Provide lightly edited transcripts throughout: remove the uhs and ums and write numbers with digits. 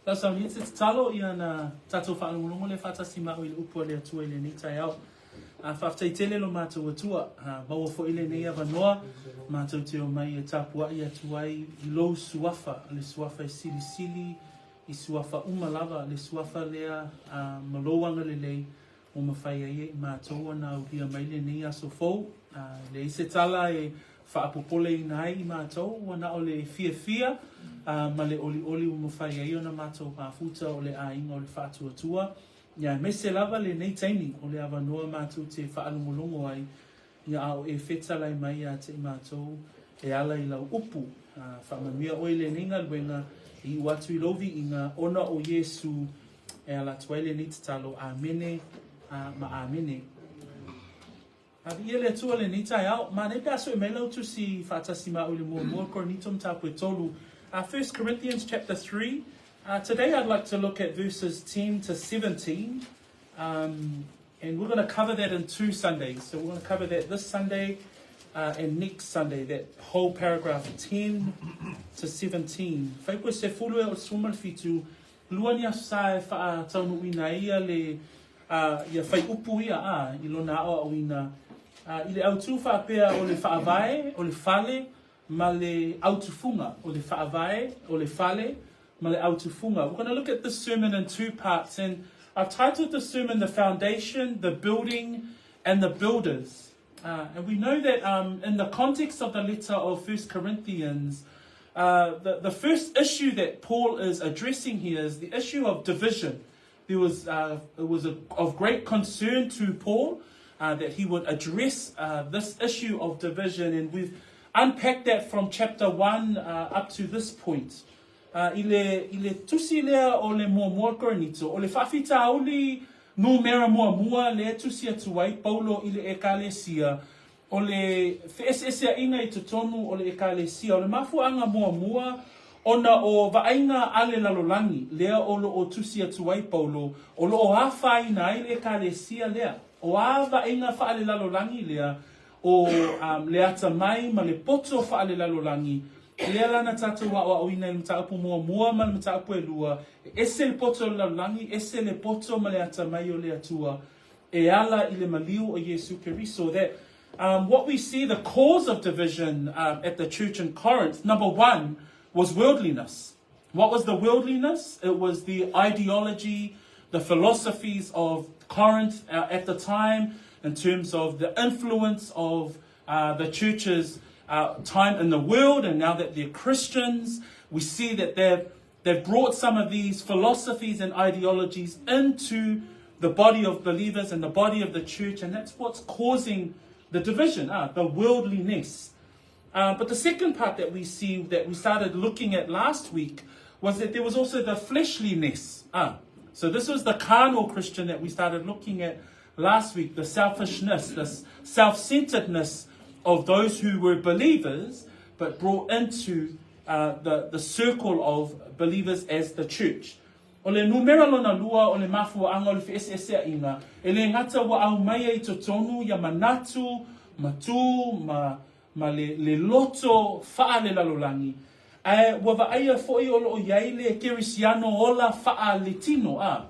Lau saunia te tatalo ia na tatou faalogologo lea faatasi ma au i le upu a le Atua i lenei taeao. A faafetai tele lo matou Atua, a maua foi lenei avanoa matou te omai e tapuai atu ai i lou suafa, le suafa e silisili i suafa uma lava, le suafa lea a ma lou agalelei ua mafai ai e i matou ona aulia mai lenei aso fou. A e leai se tala e faapopoleina ai i matou, ua na o le fiafia ma le olioli ua mafai ai ona matou mafuta o le aiga o le faatuatua, ia aemaise lava lenei taimi o le avanoa matou te faalogologo ai, ia a o e fetalai mai ia te i matou e ala i lau upu. A faamanuia oe i lenei galuega, e iu atu i lou viiga ona o Iesu e ala atu ai lenei tatalo. Amene ma amene. A viia le Atua lenei taeao. Manaia pe a sue mai lau tusi faatasi ma au i le muamua Korinito mataupu e tolu. 1 Corinthians chapter 3. Today I'd like to look at verses 10 to 17. And we're going to cover that in two Sundays. So we're going to cover that this Sunday and next Sunday, that whole paragraph 10 to 17. Fuaiupu e sefulu e o le sefulu ma le fitu, lua ni aso sa e faataunuuina ai ia le uh, ia fuaiupu ia a i lona aoaoina uh, i le autū faapea o le faavae, o le fale ma le autufunga, o le faavae, o le fale ma le autufunga. We're going to look at this sermon in two parts and I've titled this sermon The Foundation, The Building and the Builders. And we know that um, in the context of the letter of First Corinthians, the, the first issue that Paul is addressing here is the issue of division. There was, it was a, of great concern to Paul that he would address this issue of division, and we've unpacked that from chapter 1 up to this point. I le, i le tusi lea o le muamua Korinito, o le faafitauli numera muamua lea e tusi atu ai Paulo i le Ekalesia, o le feeseeseaiga i totonu o le Ekalesia. O le mafuaaga muamua ona o vaaiga a le lalolagi lea o lo o tusi atu ai Paulo, o lo o afaina ai le Ekalesia lea. O a vaaiga faalelalolagi lea, o le atamai ma le poto faalelalolagi, lea la na tatou aoaoina i le mataupu muamua ma le mataupu e lua, e ese le poto o le lalolagi, ese le poto ma le atamai o le Atua e ala i le maliu o Iesu Keriso. That what we see the cause of division at the church in Corinth, number one, was worldliness. What was the worldliness? It was the ideology, the philosophies of Corinth at the time in terms of the influence of the church's time in the world, and now that they're Christians, we see that they've, they've brought some of these philosophies and ideologies into the body of believers and the body of the church, and that's what's causing the division, the worldliness. But the second part that we see that we started looking at last week was that there was also the fleshliness. So this was the carnal Christian that we started looking at last week, the selfishness, the self-centeredness of those who were believers but brought into the, the circle of believers as the church. O le numera lona lua o le mafuaaga o le feeseeseaiga, e le gata ua aumai ai i totonu ia manatu, ma tu, ma, ma le, le loto faalelalolagi, ae ua vaaia foi o lo o i ai le kerisiano ola faaletino, a,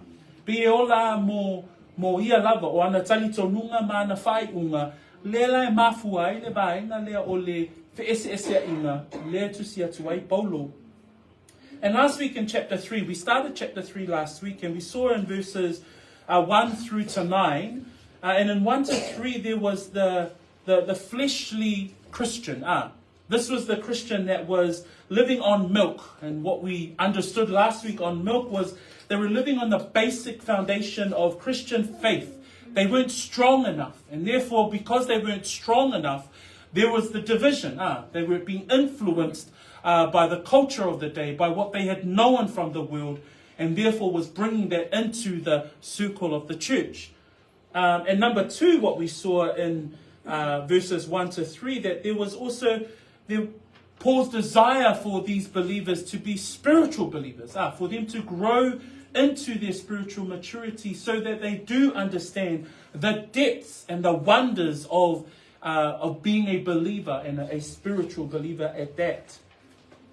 pei e ola mo, mo ia lava, o ana talitonuga ma ana faaiuga, lea la e mafua ai le vaega lea o le feeseeseaiga lea e tusi atu ai Paulo. And last week in chapter 3, we started chapter 3 last week and we saw in verses 1 through to 9, and in 1 to 3 there was the, the, the fleshly Christian. This was the Christian that was living on milk. And what we understood last week on milk was they were living on the basic foundation of Christian faith. They weren't strong enough. And therefore, because they weren't strong enough, there was the division. They were being influenced by the culture of the day, by what they had known from the world, and therefore was bringing that into the circle of the church. And number two, what we saw in verses 1 to 3, that there was also the, Paul's desire for these believers to be spiritual believers, for them to grow into their spiritual maturity so that they do understand the depths and the wonders of, of being a believer and a, a spiritual believer at that.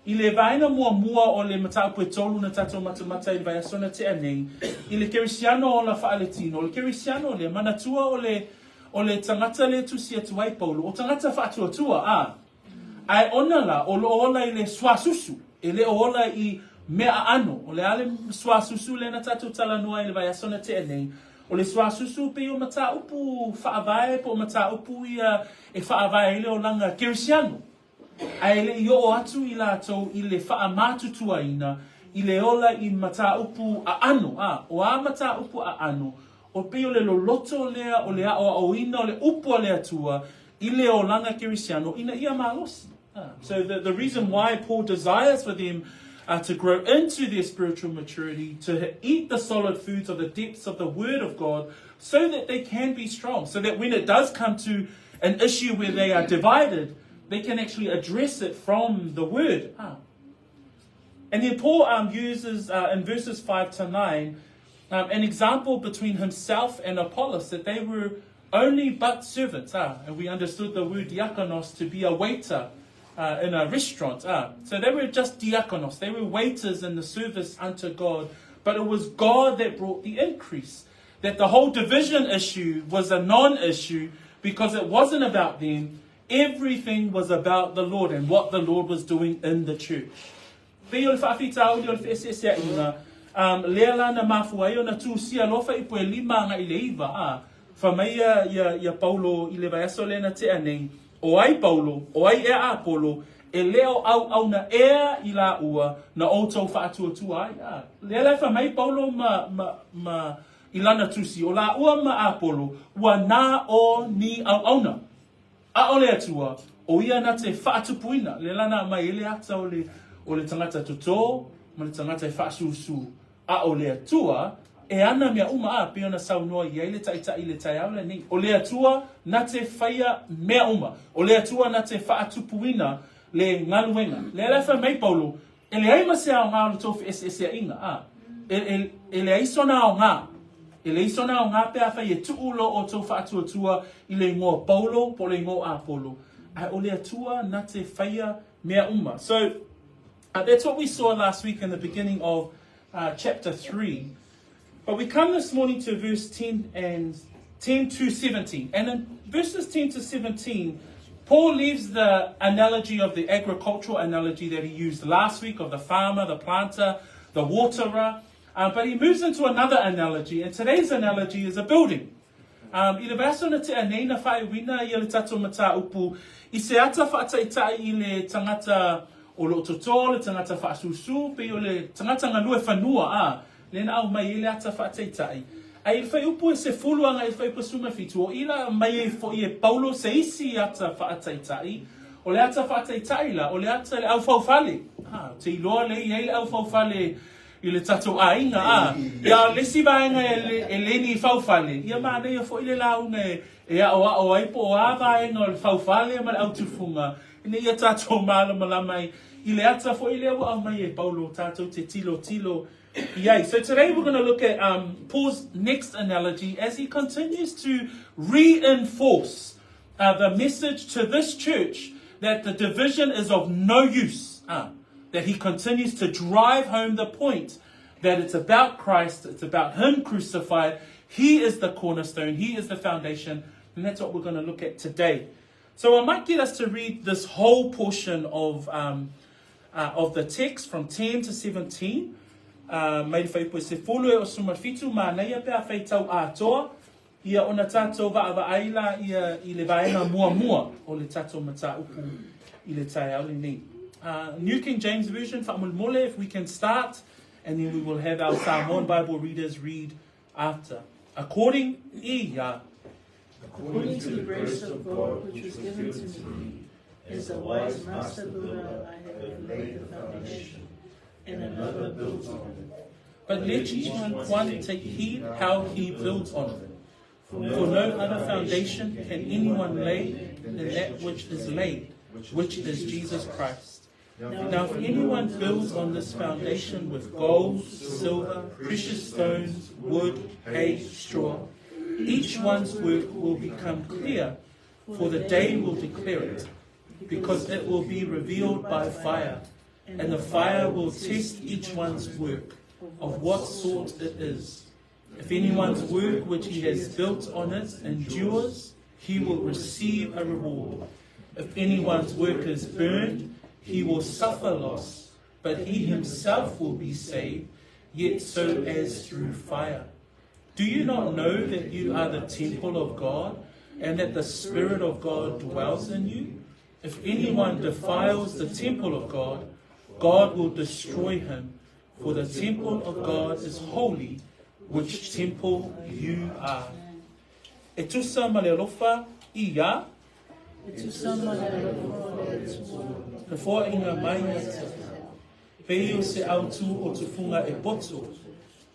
I le vaega muamua o le mataupu e tolu na tatou matamata i le vaiaso na tea nei, i le kerisiano ola faaletino, o le kerisiano lea, manatua o le, o le tagata lea e tusi atu ai Paulo, o tagata faatuatua, a. Ae ona la, o lo o ola i le suasusu, e le o ola i mea aano. O le a le suasusu lea na tatou talanoa ai i le vaiaso na tea nei? O le suasusu pei o mataupu faavae po o mataupu ia e faavae ai le olaga kerisiano. Ae le i oo atu i latou i le faamatutuaina i le ola i mataupu aano, a, o a mataupu aano, o pei o le loloto lea o le aoaoina o le upu a le Atua i le olaga kerisiano ina ia malosi. So the, the reason why Paul desires for them uh, to grow into their spiritual maturity, to eat the solid foods of the depths of the Word of God, so that they can be strong, so that when it does come to an issue where they are divided, they can actually address it from the Word. Ah. And then Paul um, uses uh, in verses 5 to 9 um, an example between himself and Apollos that they were only but servants. Ah, and we understood the word diakonos to be a waiter uh, in a restaurant. Ah. So they were just diakonos. They were waiters in the service unto God. But it was God that brought the increase. That the whole division issue was a non-issue because it wasn't about them. Everything was about the Lord and what the Lord was doing in the church. Pei o le faafitauli o le feeseeseaiga, um, lea la na mafua ai ona tusia alofa ipu e lima agai le iva, a, fai mai ia, ia, ia Paulo i le vaiaso lea na tea nei, o ai Paulo, o ai ea Apolo, e le o auauna ea i laua na outou faatuatua ai. A, lea la e fai mai Paulo ma, ma, ma, i lana tusi, o laua ma Apolo, ua na o ni auauna. A o le Atua, o ia na te faatupuina, le la na aumai ai le ata o le, o le tagata totō ma le tagata e faasūsū. A o le Atua, e ana mea uma, a, pei ona saunoa i ai le Taitai i le taeao lenei, o le Atua na te whaia mea uma. O le Atua na te faatupuina le galuega. Lea la e fai mai Paulo, E leai ma se aoga o le tou feeseeseaiga, a, e, e, e leai sona aoga. E leai sona aoga pe afai e tuu lo outou faatuatua i le igoa o Paulo po o le igoa o Apolo, ae o le Atua na te whaia mea uma. So, uh, that's what we saw last week in the beginning of uh, chapter 3. But we come this morning to verse 10 and 10 to 17. And in verses 10 to 17, Paul leaves the analogy of the agricultural analogy that he used last week of the farmer, the planter, the waterer. Uh, but he moves into another analogy, and today's analogy is a building. Um, I le vaiaso na tea nei na whaeuina ia le tatou mataupu i se ata whaataitai i le tangata o loo totō, le tangata whaasūsū, pei o le tangata galue fanua, a, lea na aumai ai le ata faataitai. Ae i le fuaiupu e sefulu agai i le fuaiupu e 17, o i la aumai ai foi e Paulo se isi ata faataitai, o le ata faataitai la, o le ata le aufaufale. A, ou te iloa lea e i ai le aufaufale i le tatou aiga, a. Ia, o le isi vaega e, le, e leni i faufale, ia manaia foi le lauga e, e aoao ai po o a vaega o le faufale ma le autufuga, ina ia tatou malamalama ai i le ata foi lea ua aumai e Paulo tatou te tilotilo i ai. So today we're going to look at um, Paul's next analogy as he continues to reinforce uh, the message to this church that the division is of no use. Uh, that he continues to drive home the point that it's about Christ, it's about Him crucified. He is the cornerstone, He is the foundation, and that's what we're going to look at today. So I might get us to read this whole portion of, um, uh, of the text from 10 to 17. Uh, mai le whaipu e se fulu e o suma fitu, mānaia pe a whaitau atoa, ia ona tātou vaavaai la ia i le vaega muamua o le tātou mataupu i le taeao lenei. Uh, New King James Version, faamolemole, if we can start, and then we will have our Samoan Bible readers read after. According, ia. According to the grace of God which was given to me, as a wise master builder, I have laid the foundation, and another builds on it. But let each one take heed how he builds on it. For no other foundation can anyone lay than that which is laid, which is Jesus Christ. Now, if anyone builds on this foundation with gold, silver, precious stones, wood, hay, straw, each one's work will become clear, for the day will declare it, because it will be revealed by fire. And the fire will test each one's work, of what sort it is. If anyone's work which he has built on it endures, he will receive a reward. If anyone's work is burned, he will suffer loss, but he himself will be saved, yet so as through fire. Do you not know that you are the temple of God, and that the Spirit of God dwells in you? If anyone defiles the temple of God, God will destroy him, for the temple of God is holy, which temple you are. E tusa ma le alofa i a. E tusa ma le alofa o le Atua. Na foaina mai ia te au. Pei o se autu o tufuga e poto,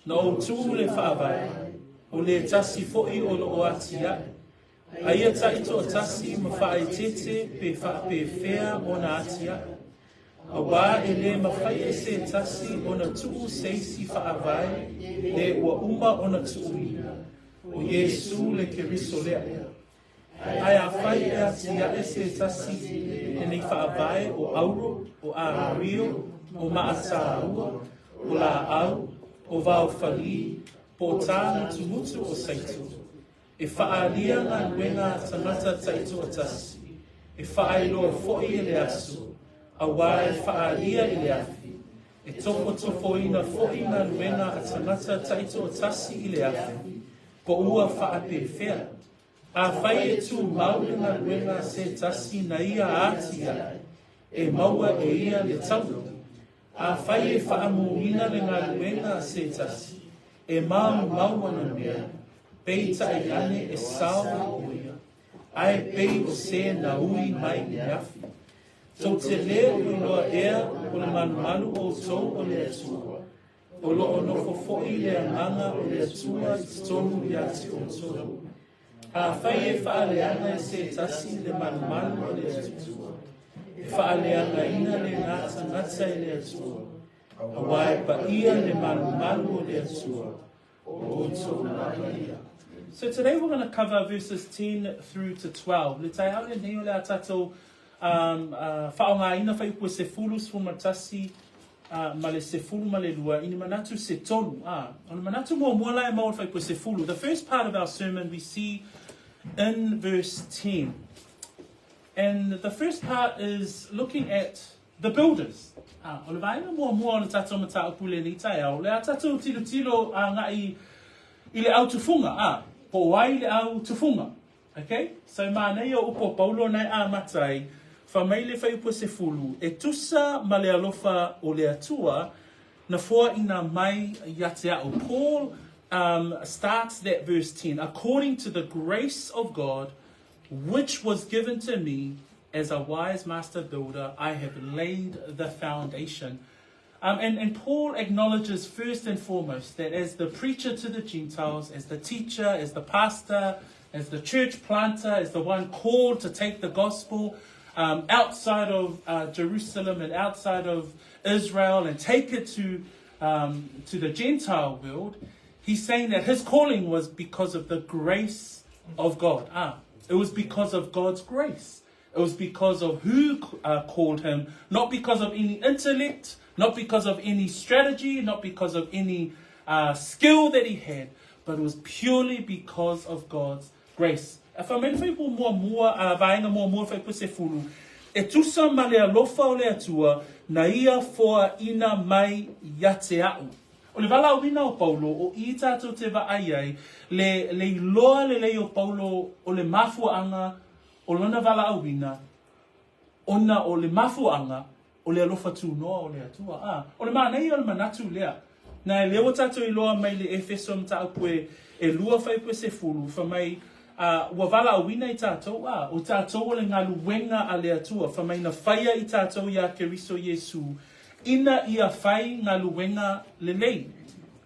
na ou tuu le faavae, o le tasi foi o loo atiae. A ia taitoatasi ma faaeteete pe faapefea ona atiae. Auā e lē mafai e se tasi ona tuu se isi faavae le ua uma ona tuuina, o Iesū le Keriso lea. Ae afai e atiae se tasi lenei faavae o auro, o ario, o maatāua, o laau, o vaofalī, po o tāmutumutu o saito, E faaalia galuega a tagata taitoatasi, e faailoa foi e le aso, auā e faaalia i le afi, e tofotofoina foi galuega a tagata taitoatasi i le afi, po ua faapefea. Afai e tumau le galuega a se tasi na ia atiae, e maua e ia le taula. Afai e faamuina le galuega a se tasi, e maumau ana mea, peitai ane e sao ai ʻo ia, ae pei o se na ui mai i le afi. Tou te lē o iloa ea o le malumalu ʻoutou o le Atua, o loo nofo foi le Agaga o le Atua i totonu ia te ʻoutou. Afai e faaleaga e se tasi le malumalu o le Atua, e faaleagaina lenā tagata e le Atua, auā e paia le malumalu o le Atua, o ʻoutou lava ia. So today we're going to cover verses 10 through to 12. Le taeao lenei o le a tatou um, uh, faaaogaina fuaiupu e sefulu, 11, uh, ma le 12, i ni manatu se tolu. Ah, o le manatu muamua la e maua i le fuaiupu e sefulu. The first part of our sermon we see in verse 10. And the first part is looking at the builders. Ah, o le vaega muamua o le tatou mataupu lenei taeao, le a tatou tilotilo agai i le au tufuga, ah, po o ai le au tufuga. Okay? So manaia o upu a Paulo na e amata ai, Fa mai le fuaiupu e sefulu, e tusa ma le alofa o le Atua, na foaina mai ia te a'u. Paul um, starts that verse 10, according to the grace of God, which was given to me as a wise master builder, I have laid the foundation. Um, and, and Paul acknowledges first and foremost that as the preacher to the Gentiles, as the teacher, as the pastor, as the church planter, as the one called to take the gospel um, outside of uh, Jerusalem and outside of Israel and take it to, um, to the Gentile world, he's saying that his calling was because of the grace of God. Ah, it was because of God's grace. It was because of who uh, called him, not because of any intellect, not because of any strategy, not because of any uh, skill that he had, but it was purely because of God's grace. E wha mea whai mua mua, a vaenga mua mua whai puse fulu, e tusa ma le alofa o le Atua, na ia foaina mai ia te a'u. O le valaauina o Paulo, o i tātou te vaai ai, le, le iloa lelei o Paulo o le mafuaanga o lona valaauina, ona o le mafuaanga o le alofa tunoa o le Atua. A, o le manaia o le manatu lea, na e lea ua tatou iloa mai le Efeso mataupu e, e lua fuaiupu e sefulu, fa mai, a, ua valaauina i tatou, a, o tatou o le galuega a le Atua, fa mai na faia i tatou iā Keriso Iesu, ina ia fai galuega lelei.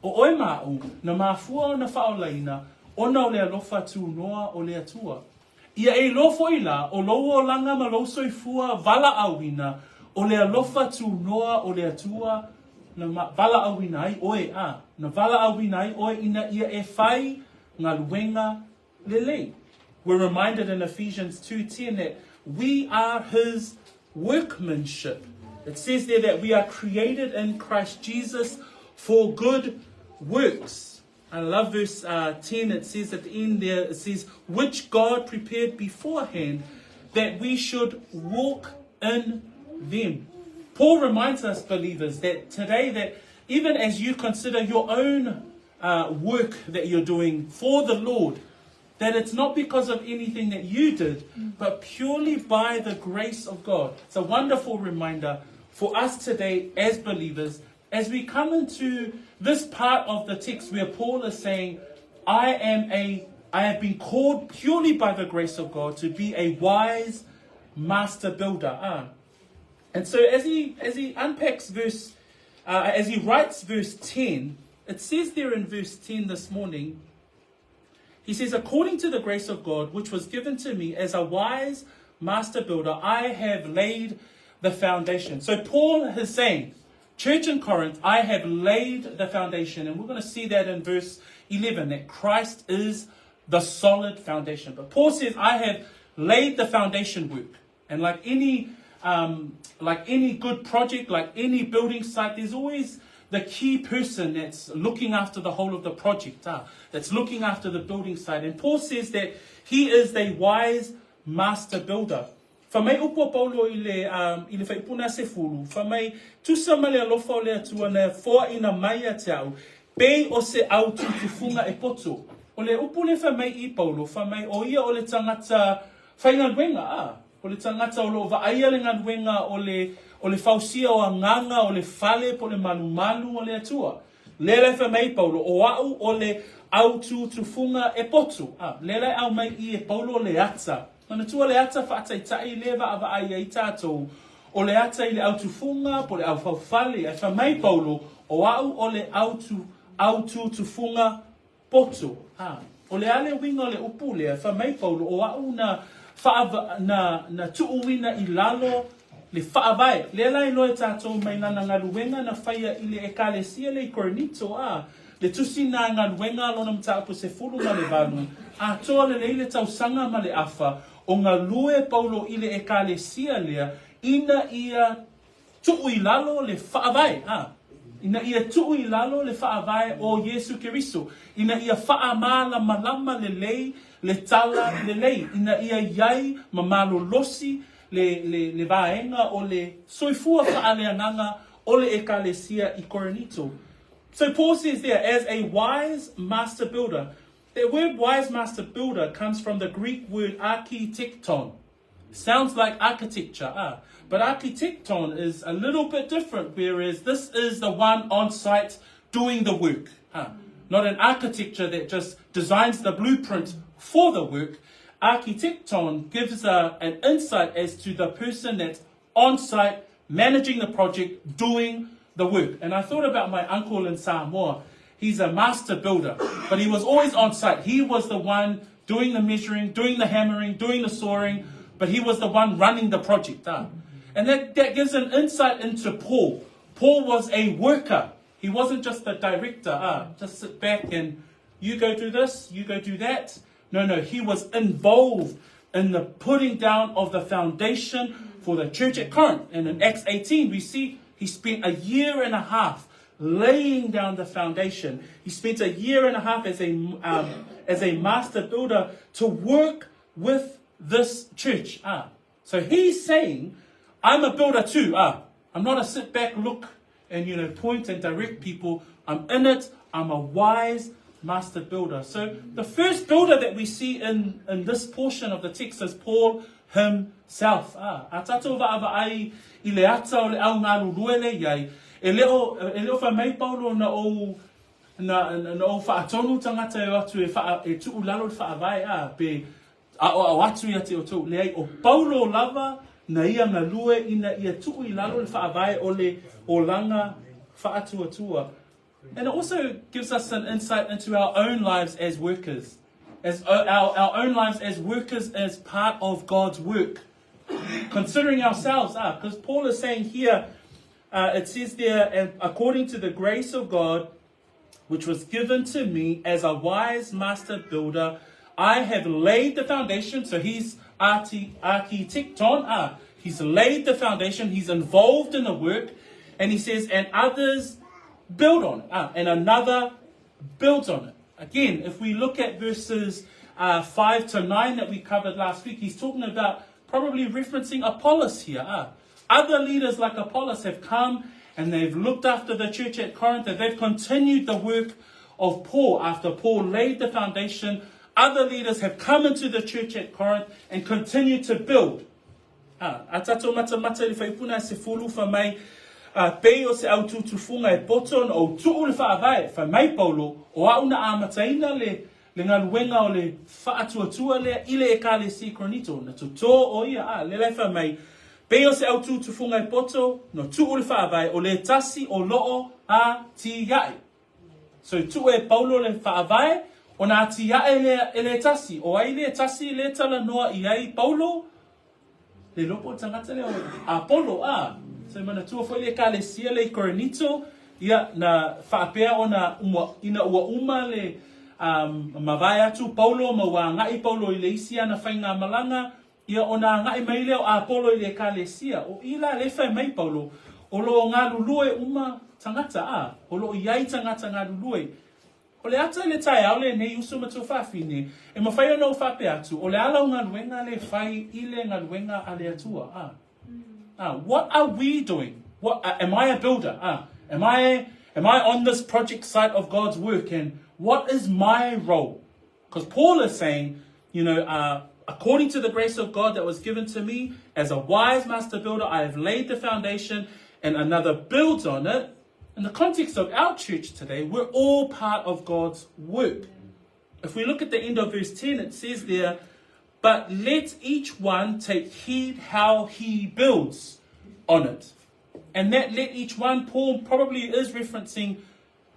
O oe ma a'u, na mafua ona faaolaina, ona o le alofa tunoa o le Atua. Ia e iloa foi la, o lou olaga ma lou soifua valaauina, o le alofa tunoa o le Atua na valaauina ai oe, a, na valaauina ai oe ina ia e fai galuega lelei. We're reminded in Ephesians 2:10 that we are his workmanship. It says there that we are created in Christ Jesus for good works. I love verse 10. It says at the end there, it says, which God prepared beforehand that we should walk in them. Paul reminds us, believers, that today that even as you consider your own work that you're doing for the Lord, that it's not because of anything that you did, but purely by the grace of God. It's a wonderful reminder for us today as believers, as we come into this part of the text where Paul is saying, I have been called purely by the grace of God to be a wise master builder. And so as he unpacks verse, as he writes verse 10, it says there in verse 10 this morning, he says, according to the grace of God, which was given to me as a wise master builder, I have laid the foundation. So Paul is saying, church in Corinth, I have laid the foundation. And we're going to see that in verse 11, that Christ is the solid foundation. But Paul says, I have laid the foundation work. And like any good project, like any building site, there's always the key person that's looking after the whole of the project, that's looking after the building site. And Paul says that he is a wise master builder. Fa mai upu a Paulo i le whaipuna se fulu, fa mai tusa ma le alofa o le atua na foa ina mai a te au, pei o se au tutufunga e poto. O le upu le fa mai i Paulo, fa mai o ia o le tangata whaingaluenga, o le tangata o lo vaaia le ngaluenga o le fausia o anganga o le fale po le malumalu o le atua. Lele fa mai Paulo, o au o le au tutufunga e potu. Lele au mai i e Paulo le ata. Mana tua le ata whaataitai le vaavaa ia i tātou. O le ata i le autufunga, po le au faufale. Ai fa mai Paulo, o au o le aututufunga poto. O le ale winga o le upu lea, fa mai Paulo, o au na, na tuuwina i lalo le whaavae. Le lai loe tātou mai lana ngaluenga na whaia i le ekalesia le i Korinito. Le tusi nā ngaluenga lona mtaapu se fulu ma le valu. A toa le leile tausanga ma le afa. O ngalue Paulo i le ekalesia lea, ina ia tuu i lalo le whaavae. Ina ia tuu i lalo le whaavae o Yesu Keriso. Ina ia whaamala malama le lei, le tala le lei. Ina ia iai mamalolosi le vaenga o le soifua whaaleanganga o le ekalesia i Korinito. So Paul says there, as a wise master builder. The word wise master builder comes from the Greek word architecton. Sounds like architecture, but architecton is a little bit different, whereas this is the one on site doing the work. Not an architecture that just designs the blueprint for the work. Architecton gives an insight as to the person that's on site, managing the project, doing the work. And I thought about my uncle in Samoa. He's a master builder, but he was always on site. He was the one doing the measuring, doing the hammering, doing the sawing, but he was the one running the project. And that gives an insight into Paul. Paul was a worker. He wasn't just the director. Just sit back and you go do this, you go do that. No, he was involved in the putting down of the foundation for the church at Corinth. And in Acts 18, we see he spent a year and a half laying down the foundation. He spent a year and a half as a master builder to work with this church. So he's saying, I'm a builder too. I'm not a sit back, look, and point and direct people. I'm in it. I'm a wise master builder. So the first builder that we see in this portion of the text is Paul himself. A tātou vaavaai i le ata o le au ngā luele iai. E leo wha mai Paulo na o whaatonu tangata e atu e tuulalo le whaavae pe a o atu ia te o tau leai o Paulo lava na ia ngā lue ina ia tuu i lalo le whaavae o le olanga whaatuatua. And it also gives us an insight into our own lives as workers. As our own lives as workers as part of God's work. Considering ourselves, because Paul is saying here, it says there, according to the grace of God, which was given to me as a wise master builder, I have laid the foundation. So he's architecton. He's laid the foundation, he's involved in the work, and he says, and others build on it. Ah, and another builds on it. Again, if we look at verses uh, 5 to 9 that we covered last week, he's talking about probably referencing Apollos here. Ah. Other leaders like Apollos have come and they've looked after the church at Corinth and they've continued the work of Paul after Paul laid the foundation. Other leaders have come into the church at Corinth and continued to build. A, a tatou matamata i le faipuna se fulu fa mai, a, pei o se au tutufunga e poto ona ou tuu le faavae, fai mai Paulo, o au na amataina le, le galuega o le faatuatua lea i le Ekalesia i Korinito, na totō o ia, a, lea la e fai mai, pei o se au tutufunga e poto, na tuu le faavae, o le tasi o loo a ti ae. So tuu e Paulo le faavae, ona atiae lea e le tasi. O ai le tasi le talanoa i ai Paulo? Le iloa po o le tagata lea o Apolo, a. So e manatua foi le Ekalesia le i Korinito, ia, na faapea ona uma, ina ua uma le, um, mavae atu Paulo ma ua agai Paulo i le isi ana faigamalaga, ia ona agai mai lea o Apolo i le Ekalesia. O i la le fai mai Paulo, o lo o galulue uma tagata, a, o lo o i ai tagata galulue. O le ata i le taeao lenei uso ma tuafafine, e mafai ona ou faapea atu, o le a lau galuega le fai i le galuega a le Atua? A. A. What are we doing? What, uh, am I a builder? A. Am I, am I on this project site of God's work? And what is my role? Because Paul is saying, you know, uh, according to the grace of God that was given to me, as a wise master builder, I have laid the foundation and another builds on it. In the context of our church today, we're all part of God's work. If we look at the end of verse 10, it says there, But let each one take heed how he builds on it. And that let each one, Paul probably is referencing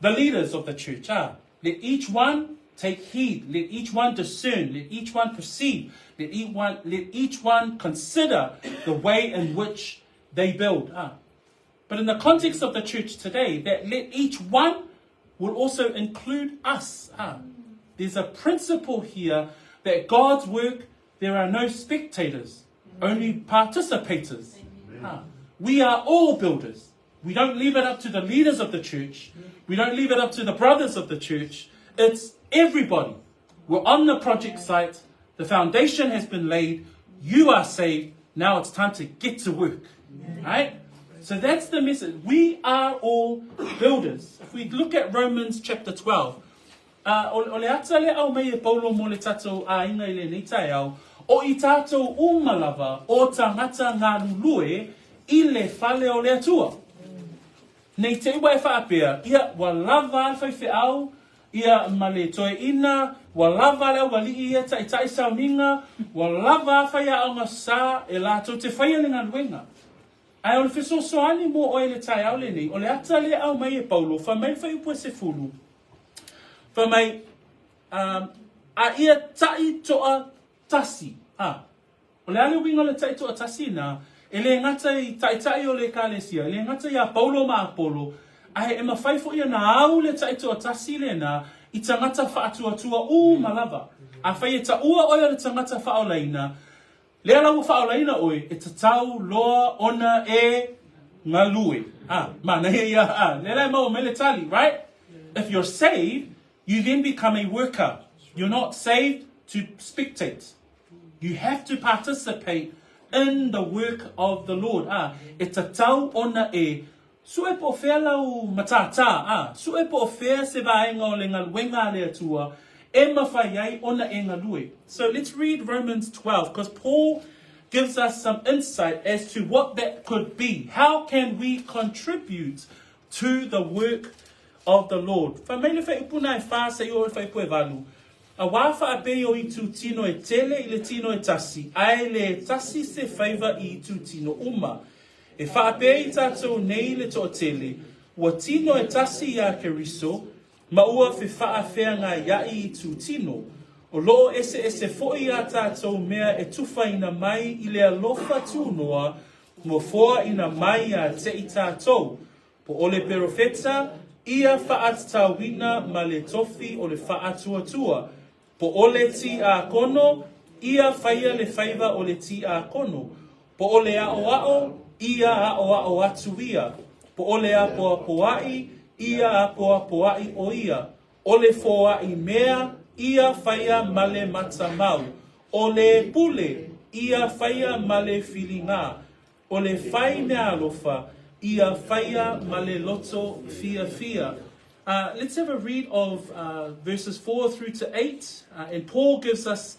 the leaders of the church. Ah, let each one take heed. Let each one discern. Let each one perceive. Let each one, let each one consider the way in which they build. Ah. But in the context of the church today, that let each one will also include us. Ah. There's a principle here that God's work, there are no spectators, only participators. Ah. We are all builders. We don't leave it up to the leaders of the church. We don't leave it up to the brothers of the church. It's everybody. We're on the project site. The foundation has been laid. You are saved. Now it's time to get to work. Right? So that's the message. We are all builders. If we look at Romans chapter 12, uh, o, o le ata le au mai e Paulo mo le tatou āinga i lenei taeao, o i tātou uma lava o tangata ngalulue i le fale o le Atua. Nei te ua e faapea, ia, ua lava le faifeau, ia, ma le toeaina, ua lava le aualii ia taitai sauniga, ua lava faiaoga sa e latou te faia le galuega. Ae o le fesoasoani mo oe i le taeao lenei, o le ata lea e aumai e Paulo, fai mai le fuaiupu e sefulu, fai mai, um, a ia taʻi toa tasi. A, O le a le uiga o le taʻi toatasi na, e le gata i taitai o le Ekalesia, e le gata iā Paulo ma Apolo, ae e mafai foʻi ona au le taʻi toatasi lena i tagata faatuatua uma lava. Afai e taua oe o le tagata faaolaina, lea la ua faaolaina oe, e tatau loa ona e galue. A, manaia ia, a, lea la e maua mai le tali, right? If you're saved, you then become a worker. You're not saved to spectate. You have to participate in the work of the Lord, ā, e tatau ona e sue po o fea lau matātā, ā, sue po o fea se vaega o le galuega a le Atua e mafai ai ona e galue. So let's read Romans 12, because Paul gives us some insight as to what that could be. How can we contribute to the work of the Lord? Fai mai le whaiupu nā e whā se i o e whaipu e valu. Auā faapei o itu tino e tele i le tino e tasi, ae le tasi se faiva i itu tino uma. E faapea i tatou nei le toatele, ua tino e tasi iā Keriso, ma ua fefaafeagaiaʻi itu tino. O loo eseese foʻi a tatou mea e tufaina mai i le alofa tunoa ua foaina mai iā te i tatou. Po o le perofeta, ia faatatauina ma le tofi o le faatuatua. Po o le tiakono, ia faia le faiva o le tiakono. Po o le aʻoaʻo, ia aʻoaʻo atu ia. Po o le apoapoaʻi, ia apoapoaʻi ʻo ia. ʻO le foaʻi mea, ia faia ma le matamau. ʻO le pule, ia faia ma le filiga. ʻO le fai meaalofa, ia faia ma le loto fiafia. Let's have a read of verses 4 through to 8. And Paul gives us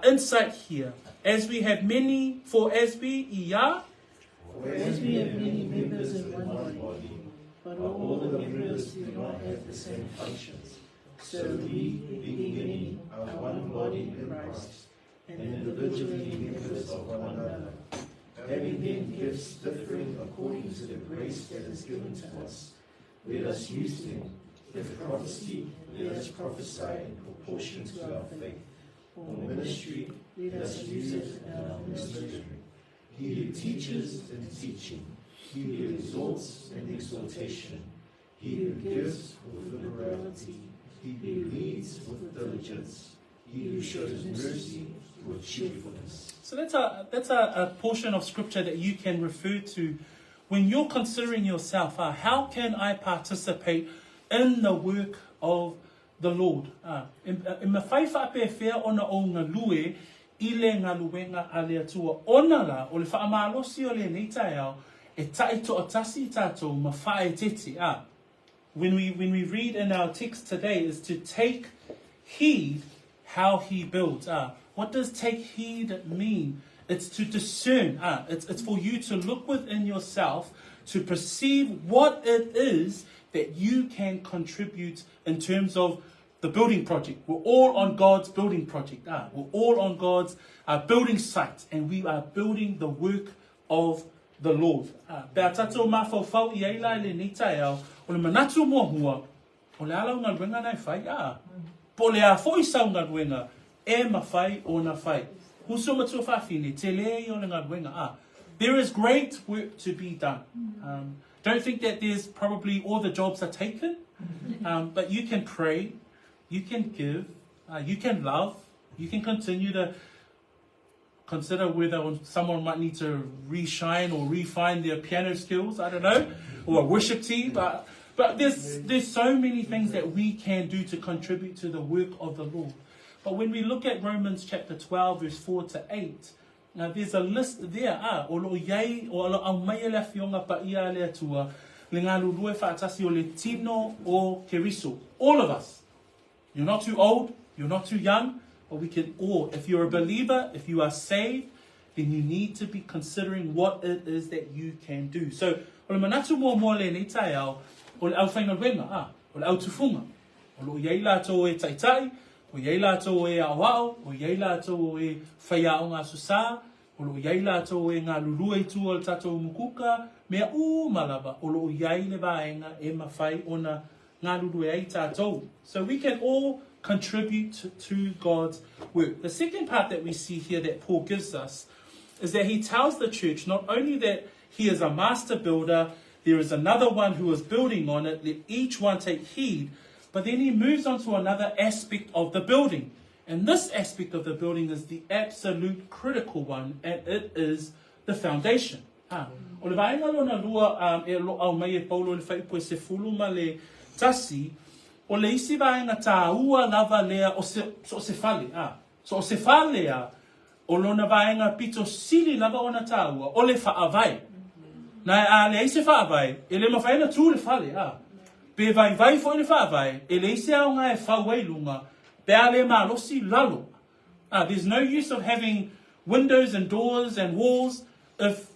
insight here. As we have many, for as we, ia, For as we have many members in one body, but all the members do not have the same functions, so we, being many, are one body in Christ, and individually members of one another, having then gifts differing according to the grace that is given to us. Let us use them. If prophecy, let us prophesy in proportion to our faith. For ministry, let us use it in our ministry. He who teaches in teaching, he who exalts in exaltation, he who gives with liberality, he who leads with diligence, he who shows mercy with cheerfulness. So that's a that's a, a portion of scripture that you can refer to when you're considering yourself. How can I participate in the work of the Lord? E, e mawhai whaapewhea ona o ngalue i le galuega a le Atua ona la o le faamalosi o lenei taeao e taitoatasi i tatou ma faaeteete. A when we when we read in our text today is to take heed how he builds. What does take heed mean? It's to discern. It's, it's for you to look within yourself to perceive what it is that you can contribute in terms of the building project. We're all on God's building project. We're all on God's building site and we are building the work of the Lord. Pe a tatou mafaufau i ai la i lenei taeao, o le manatu muamua, o le a lau galuega na e fai, a, po o le a foi sau galuega e mafai ona fai. Uso matua fafine, tele ia o le galuega, a. There is great work to be done. Don't think that there's probably all the jobs are taken, but you can pray, you can give, you can love, you can continue to consider whether someone might need to reshine or refine their piano skills, I don't know, or a worship team. But, but there's, there's so many things that we can do to contribute to the work of the Lord. But when we look at Romans chapter 12, verse 4 to 8, now there's a list there, ah, o lo iai, o lo au mai e le afioga paia a le Atua, le galulue faatasi o le tino o Keriso. All of us. You're not too old, you're not too young, but we can all, if you're a believer, if you are saved, then you need to be considering what it is that you can do. So, o le manatu muamua lenei taeao, o le aufaigaluega, ah, o le autufunga. O lo o i ai latou e taitai, o i ai latou e aoao, o i ai latou e whaiaonga aso sa, o lo o i ai latou e galulue i tua o le tatou mukuka, mea uma lava, o lo o i ai le vaega e mafai ona galulue ai tatou. So we can all contribute to God's work. The second part that we see here that Paul gives us is that he tells the church not only that he is a master builder, there is another one who is building on it, let each one take heed. But then he moves on to another aspect of the building. And this aspect of the building is the absolute critical one, and it is the foundation. Ha. O le vaega lona lua e loau mai e Paulo i le fuaiupu e 11, o le isi vaega tāua lava lea o se, so o se fale, a. So o se fale a, o lona vaega pito sili lava ona tāua, o le faavae. Na e a leai se faavae, e le mafai ona tū le fale, a. Pe vaivai foi le faavae, e leai se aoga e fau ai luga, pe a le malosi lalo. There's no use of having windows and doors and walls if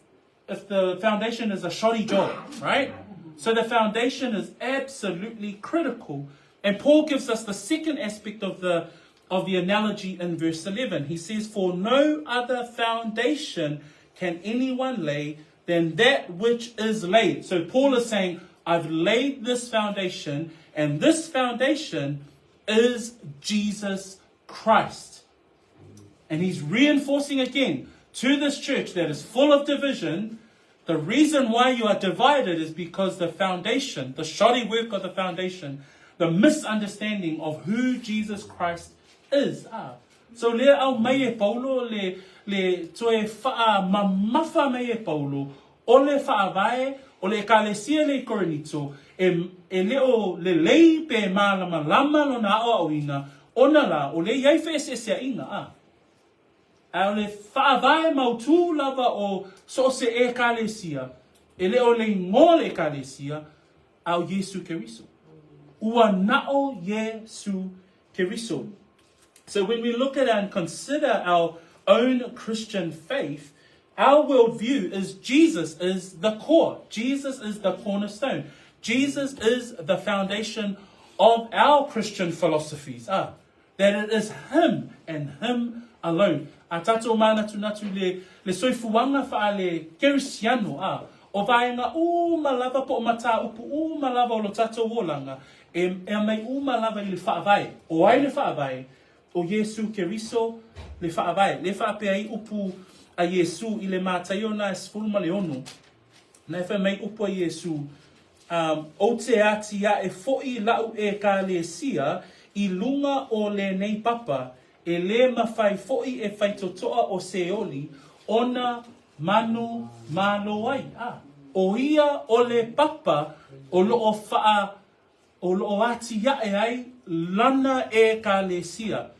if the foundation is a shoddy job, right? So the foundation is absolutely critical. And Paul gives us the second aspect of the of the analogy in verse 11. He says, For no other foundation can anyone lay than that which is laid. So Paul is saying, I've laid this foundation, and this foundation is Jesus Christ. And he's reinforcing again to this church that is full of division. The reason why you are divided is because the foundation, the shoddy work of the foundation, the misunderstanding of who Jesus Christ is. Ah. So lea aumai e Paulo le, le toe faamamafa mai e Paulo o le faavae o le Ekalesia lea i Korinito e, e le o lelei pe malamalama lona aoaoina, ona la, o lea i ai feeseeseaiga, a. Ae o le faavae mautū lava o so o se Ekalesia, e le o le igoa o le Ekalesia, a o Iesu Keriso. Ua na o Iesu Keriso. So when we look at and consider our own Christian faith, our worldview is Jesus is the core. Jesus is the cornerstone. Jesus is the foundation of our Christian philosophies. Ah, that it is Him and Him alone. A tātou mānatunatu le, le soifuaga faale-Kerisiano, ā, o vaega uma lava po o matāupu uma lava o lo tātou olaga, e, e aumai uma lava i le Faavae. O ai le Faavae? O Iesū Keriso le Faavae. Le faapea ai upu a Iesū i le Mataio na e 16, na e fai mai upu a Iesū, Um, ou te atiae foʻi laʻu ʻEkalesia i luga o lenei papa, e lē mafai foʻi e faitotoa ʻo Seoli ona manu malo ai, a ʻo ia o le papa o loo faa, o loo atiae ai lana ʻEkalesia.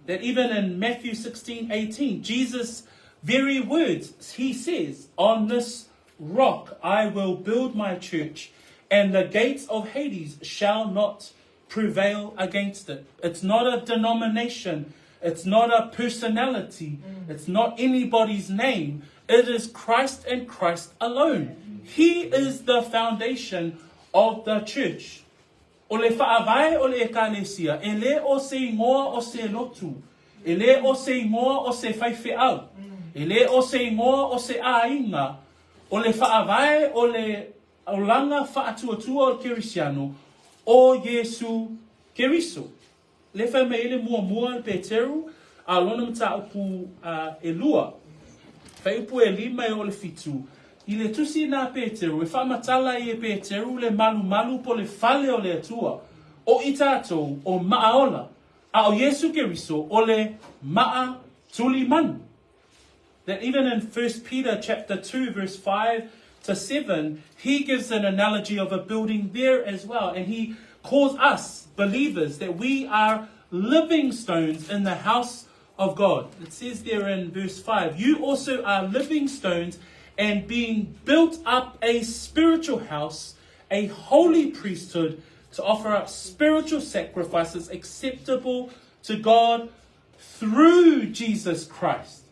That even in Matthew 16:18, Jesus' very words, he says, on this rock I will build my church, and the gates of Hades shall not prevail against it. It's not a denomination. It's not a personality. It's not anybody's name. It is Christ and Christ alone. He is the foundation of the church. O le faavae o le Ekalesia, e le o se igoa o se lotu, e le o se igoa o se faifeau, e le o se igoa o se aiga, o le faavae o le olaga faatuatua o le Kerisiano, o Iesu Keriso. Le fai mai ai le muamua le Peteru, a lona mataupu elua, fuaiupu e lima e oo i le fitu, i le tusi na Peteru, e faamatala ai e Peteru le malumalu po o le fale o le Atua, o i tatou o maaola, a o Iesu Keriso o le maa tulimanu. That even in 1 Peter chapter 2 verse 5 to 7, he gives an analogy of a building there as well. And he calls us, believers, that we are living stones in the house of God. It says there in verse 5, you also are living stones and being built up a spiritual house, a holy priesthood, to offer up spiritual sacrifices acceptable to God through Jesus Christ.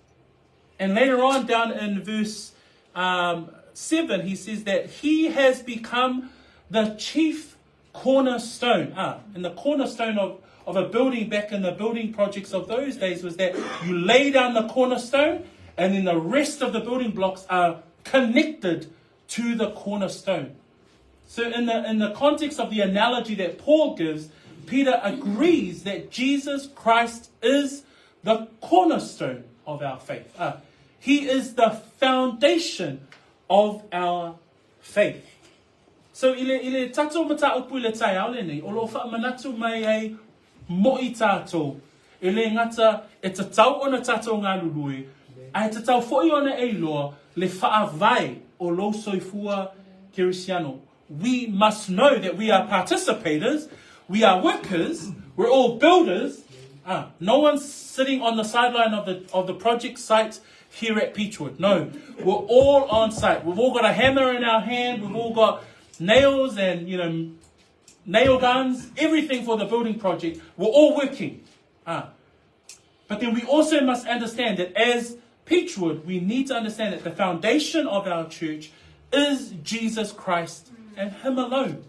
And later on, down in verse 7, he says that he has become the chief cornerstone. And the cornerstone of, of a building back in the building projects of those days was that you lay down the cornerstone and then the rest of the building blocks are connected to the cornerstone. So in the, in the context of the analogy that Paul gives, Peter agrees that Jesus Christ is the cornerstone of our faith. He is the foundation of our faith. So i le, i le tatou mataupu i le taeao lenei, o lo o faamanatu mai ai moʻi tatou, e le gata e tatau ona tatou galulue, ae tatau foi ona e iloa le faavae o lou soifua Kerisiano. We must know that we are participators, we are workers, we're all builders. No one's sitting on the sideline of the, of the project site here at Peachwood. No, we're all on site. We've all got a hammer in our hand. We've all got nails and, you know, nail guns, everything for the building project. We're all working. But then we also must understand that as Peachwood, we need to understand that the foundation of our church is Jesus Christ and Him alone.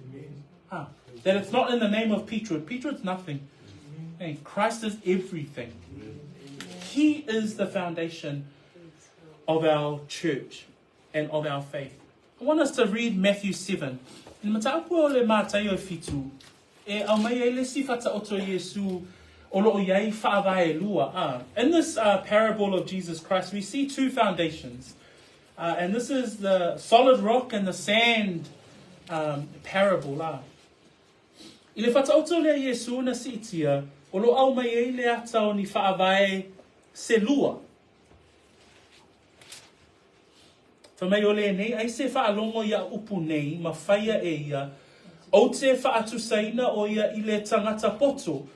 That it's not in the name of Peachwood. Peachwood's nothing. Hey, Christ is everything. He is the foundation of our church and of our faith. I want us to read Matthew 7. I le mataupu o le Mataio e fitu, e aumai ai le isi faataoto a Iesu o loo i ai faavae e lua. In this parable of Jesus Christ, we see two foundations. And this is the solid rock and the sand parable. I le Faataoto lea Iesū na siitia, o lo aumai ai le ata o ni faavae se lua. Fai mai o lenei, ai se faalogo ia upu nei ma faia e ia, ou te faatusaina o ia i le tagata poto,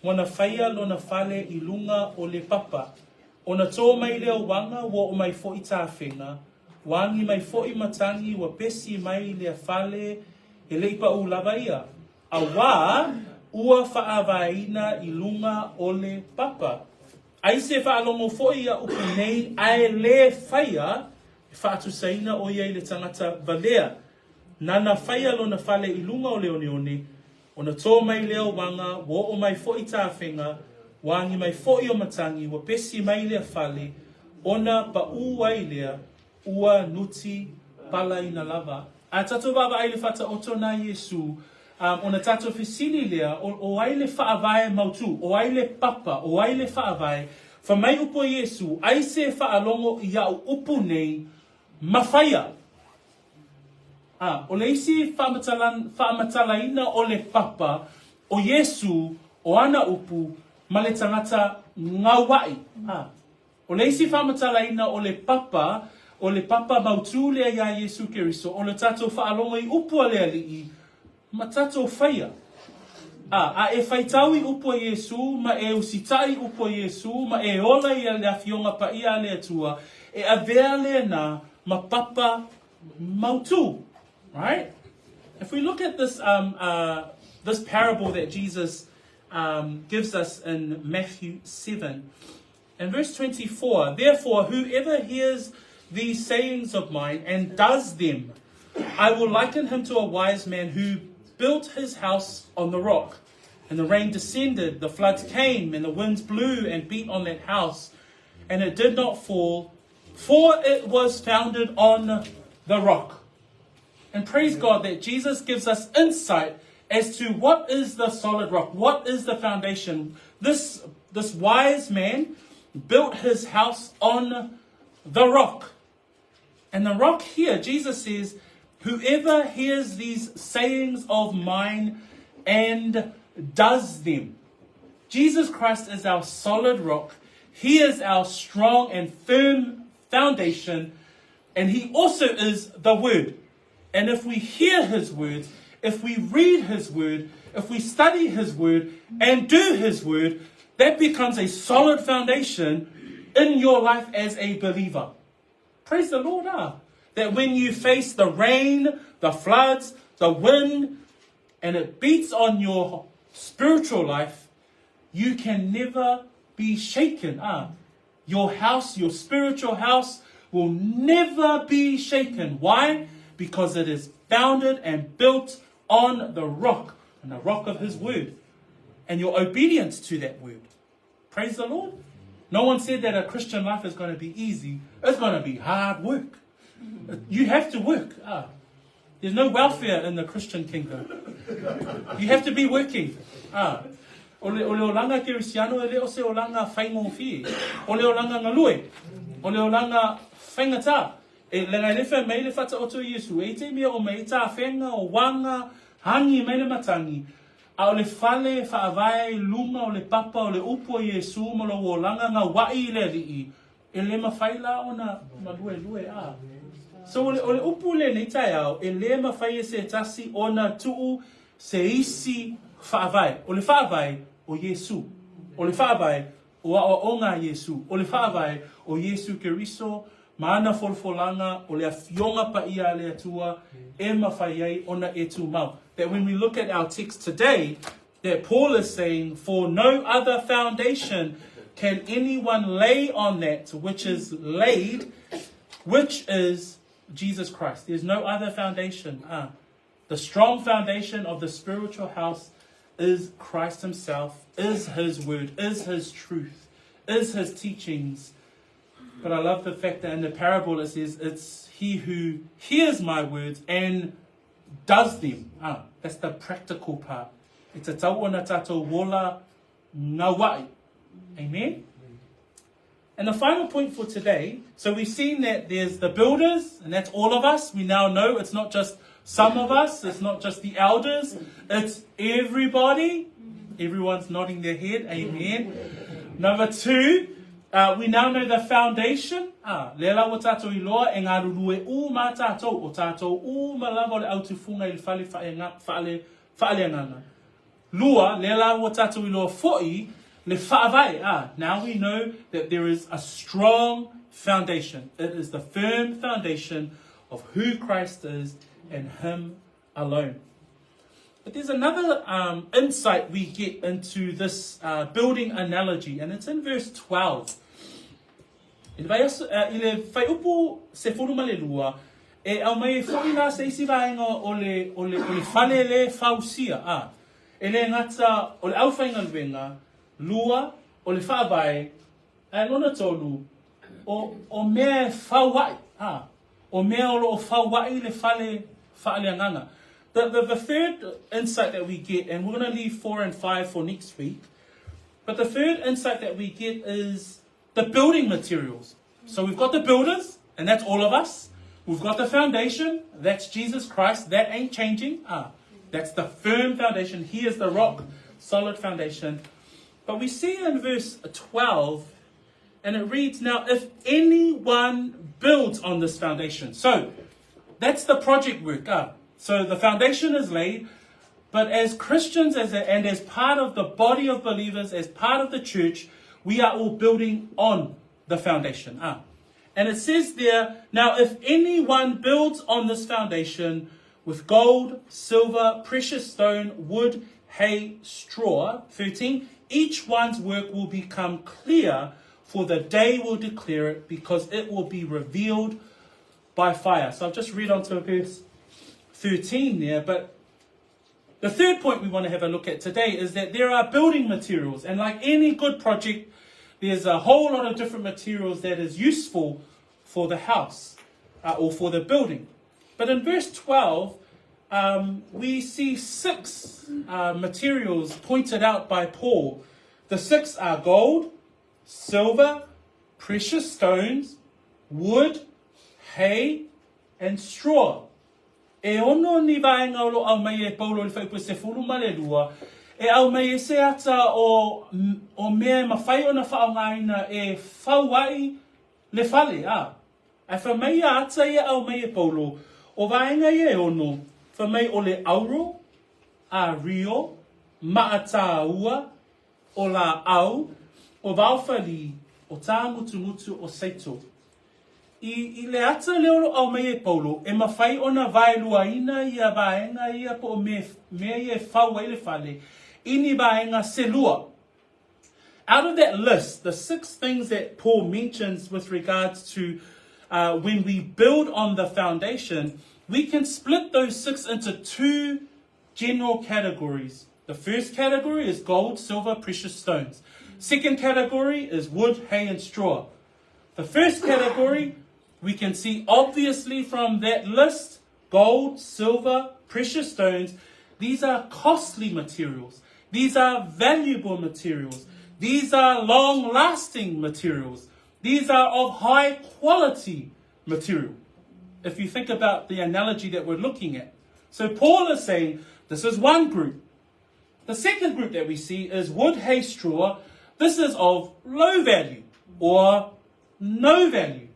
ua na faia lona fale i luga o le papa. Ona tō mai lea uaga ua oo mai foi tafega, ua agi mai foi matagi ua pesi mai lea fale e le i paʻū lava ia, auā ua faavaeina i luga o le papa. Ai se faalogo foi ia upu nei ae lē faia, e faatusaina o ia i le tagata valea, nana faia lona fale i luga o le oneone, ona tō mai lea uaga ua oo mai foi tafega, ua agi mai foi o matagi ua pesi mai lea fale, ona paʻū ai lea, ua nuti palaina lava. A tatou vaavaai i le Faataoto na Iesū, um, ona tatou fesili lea, o, o ai le faavae mautū? O ai le papa? O ai le faavae? Fai mai upu a Iesū, ai se faalogo i a'u upu nei ma faia. A, o le isi faamatalaina o le papa, o Iesū, o ana upu, ma le tagata gauaʻi. A, o le isi faamatalaina o le papa, o le papa mautū lea iā Iesū Keriso, o le tatou faalogo i upu a le Alii, ma tatou faia. A, a e faitau i upu a Iesū, ma e usitaʻi i upu a Iesū, ma e ola i le Afioga Paia a le Atua, e avea lena ma papa mautū. Right? If we look at this, um, uh, this parable that Jesus um, gives us in Matthew 7, in verse 24, therefore, whoever hears these sayings of mine and does them, I will liken him to a wise man who built his house on the rock. And the rain descended, the floods came, and the winds blew and beat on that house, and it did not fall, for it was founded on the rock. And praise God that Jesus gives us insight as to what is the solid rock, what is the foundation. This, this wise man built his house on the rock. And the rock here, Jesus says, whoever hears these sayings of mine and does them. Jesus Christ is our solid rock. He is our strong and firm foundation. And he also is the Word. And if we hear his words, if we read his word, if we study his word and do his word, that becomes a solid foundation in your life as a believer. Praise the Lord, ah. That when you face the rain, the floods, the wind, and it beats on your spiritual life, you can never be shaken. Ah. Your house, your spiritual house, will never be shaken. Why? Because it is founded and built on the rock, and the rock of His word, and your obedience to that word. Praise the Lord. No one said that a Christian life is going to be easy. It's going to be hard work. You have to work. Ah. There's no welfare in the Christian kingdom. You have to be working. Ah. O le, o le olanga kerisiano e le o se olanga whaingōwhie. O le olanga ngalue. O le olanga whaingatā. E leaga e le whai mai le whata o tō Iesu. E te mea o mei tā whenga o wanga, hangi mai le matangi. A o le fale whaavae i lunga o le papa o le upu o Iesu ma lou olaga gauaʻi i le Alii, e le mafai la ona maluelue a. So o le, o le upu lenei taeao, e le mafai e se tasi ona tuu se isi faavae. O le faavae o Iesu. O le faavae o aoaoga a Iesu. O le faavae o Iesu Keriso ma ana folafolaga o le Afioga Paia a le Atua e mafai ai ona e tumau. That when we look at our text today, that Paul is saying, for no other foundation can anyone lay on that which is laid, which is Jesus Christ. There's no other foundation. Ah. The strong foundation of the spiritual house is Christ Himself, is His word, is His truth, is His teachings. But I love the fact that in the parable it says, it's he who hears my words and does them. Ah, that's the practical part. E tatau ona tatou ola ngauaʻi. Amen? And the final point for today, so we've seen that there's the builders, and that's all of us. We now know it's not just some of us, it's not just the elders, it's everybody. Everyone's nodding their head, amen. Number two, uh, we now know the foundation. Ah, le la o tātou i loa e ngā rurue ū mā tātou, o tātou ū ma lava o le autufunga i le fale whaale, whaale nganga. Lua, le la ua tātou i loa fo'i, le whaavae. Ah, now we know that there is a strong foundation. It is the firm foundation of who Christ is and Him alone. But there's another um, insight we get into this uh, building analogy, and it's in verse 12. I le, vai, uh, i le whaiupu se fulu ma le lua, e au mai e fo'i la se isi vaenga o le, o le, o le fale le fausia. A, e le ngata o le au whaingaluenga, lua, o le whaavae, ae lona tolu, o, o mea e whauai. A, o mea o loo whauai le fale whaaleanganga. The, the, the third insight that we get, and we're going to leave 4 and 5 for next week, but the third insight that we get is the building materials. So we've got the builders, and that's all of us. We've got the foundation, that's Jesus Christ. That ain't changing. Ah, that's the firm foundation. He is the rock, solid foundation. But we see in verse 12, and it reads, Now, if anyone builds on this foundation. So that's the project work. Ah. So the foundation is laid, but as Christians as a, and as part of the body of believers, as part of the church, we are all building on the foundation. Ah. And it says there, now if anyone builds on this foundation with gold, silver, precious stone, wood, hay, straw, 13, each one's work will become clear, for the day will declare it, because it will be revealed by fire. So I've just read on to verse 13 there, but the third point we want to have a look at today is that there are building materials, and like any good project, there's a whole lot of different materials that is useful for the house uh, or for the building. But in verse 12, um, we see six uh, materials pointed out by Paul. The six are gold, silver, precious stones, wood, hay, and straw. E ono ni vaenga o lo au mai e Paulo i le whaipu se fulu ma le lua, e au mai e se ata o, o mea e mawhai ona whaongaina e whauai le fale, a. Ae wha mai a ata ia au mai e Paulo, o vaenga ia e ono, wha mai o le auro, a rio, maatāua, o la au, o vaofali, o tāngutungutu o seito. I, i le ata lea o lo au mai e Paulo, e mawhai ona vaeluaina ia vaenga ia po o me, mea ia e whau ai le fale, i ni vaenga se lua. Out of that list, the six things that Paul mentions with regards to uh, when we build on the foundation, we can split those six into two general categories. The first category is gold, silver, precious stones. Second category is wood, hay, and straw. The first category, we can see obviously from that list gold, silver, precious stones. These are costly materials. These are valuable materials. These are long lasting materials. These are of high quality material. If you think about the analogy that we're looking at. So Paul is saying this is one group. The second group that we see is wood, hay, straw. This is of low value or no value.